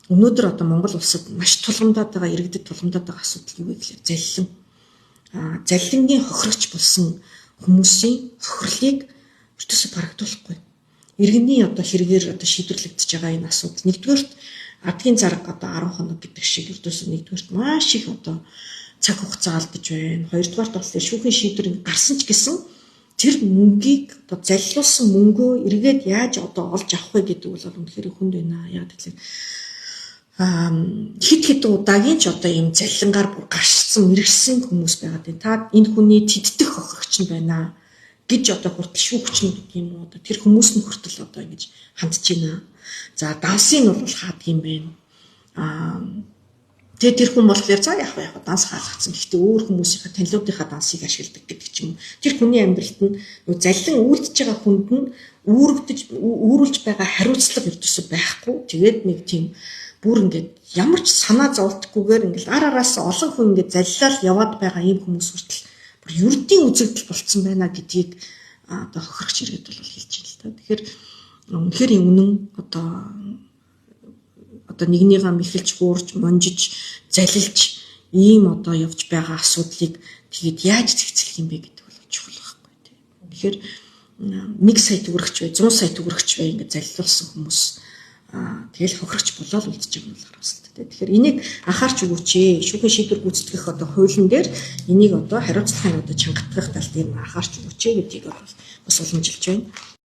Өнөөдөр одоо Монгол улсад маш тулгамдаад байгаа, иргэдэд тулгамдаад байгаа асуудал юу вэ гэхээр заллин. Заллингийн хохирогч болсон хүмүүсийн хохирлыг ердөөсөө барагдуулахгүй. Иргэний одоо хэрэгээр одоо шийдвэрлэгдэж байгаа энэ асуудал нэгдүгээрт адгийн зарга одоо 10 хоног гэдэг шиг ердөөсөө нэгдүгээрт маш их одоо цаг хугацаа алдаж байна. Хоёрдугаарт болохоор шүүхийн шийдвэр гарсан ч гэсэн тэр мөнгийг, одоо заллуулсан мөнгөө эргээд яаж одоо олж авах вэ гэдэг бол үнэхээр хүнд байна. Яг тэгэхээр хэд хэд удаагийн ч одоо ийм заллингаар бүр гаршсан, мэрэгсэн хүмүүс байгаад байна. Та энэ хүний тэддэх хохирогч нь байна гэж одоо хүртэл шүүгч нь гэдэг юм уу, одоо тэр хүмүүс нь хүртэл одоо ингэж хандж байна. За, дансыг нь бол хаадаг юм байна. Тэгээд тэр хүн болохоор за яг яг данс хаалгацсан. Гэхдээ өөр хүмүүсийнхаа, танилуудынхаа дансыг ашигладаг гэдэг ч юм. Тэр хүний амьдралд нь нөгөө заллин үйлдэж байгаа хүнд нь үүрэгдэж үүрүүлж байгаа хариуцлага ердөөсөө байхгүй. Тэгээд нэг тийм бүр ингээд ямар ч санаа зовлтгүйгээр ингээд ар араас олон хүн ингээд заллал яваад байгаа ийм хүмүүс хүртэл бүр ердийн үзэгдэл болцсон байна гэдгийг одоо хохирогч иргэд бол хэлж байна л та. Тэгэхээр үнэхээр үнэн одоо нэгнийгээ мэхэлж, хуурж, монжиж, залилж ийм одоо явж байгаа асуудлыг тэгээд яаж зэгцлэх юм бэ гэдэг бол чухал байхгүй тий. Тэгэхээр 1 сая төгрөгч бай, 100 сая төгрөгч бай, ингээд залилуулсан хүмүүс тэгэл хохирогч болоод үлдэж байгаа юм бол харамсалтай тий. Тэгэхээр энийг анхаарч өгөөч ээ. Шүүхийн шийдвэр гүйцэтгэх одоо хуулийн дээр энийг одоо хариуцлагын одоо чангатгах тал дээр анхаарч өгөөч ээ гэдгийг бол бас уламжилж байна.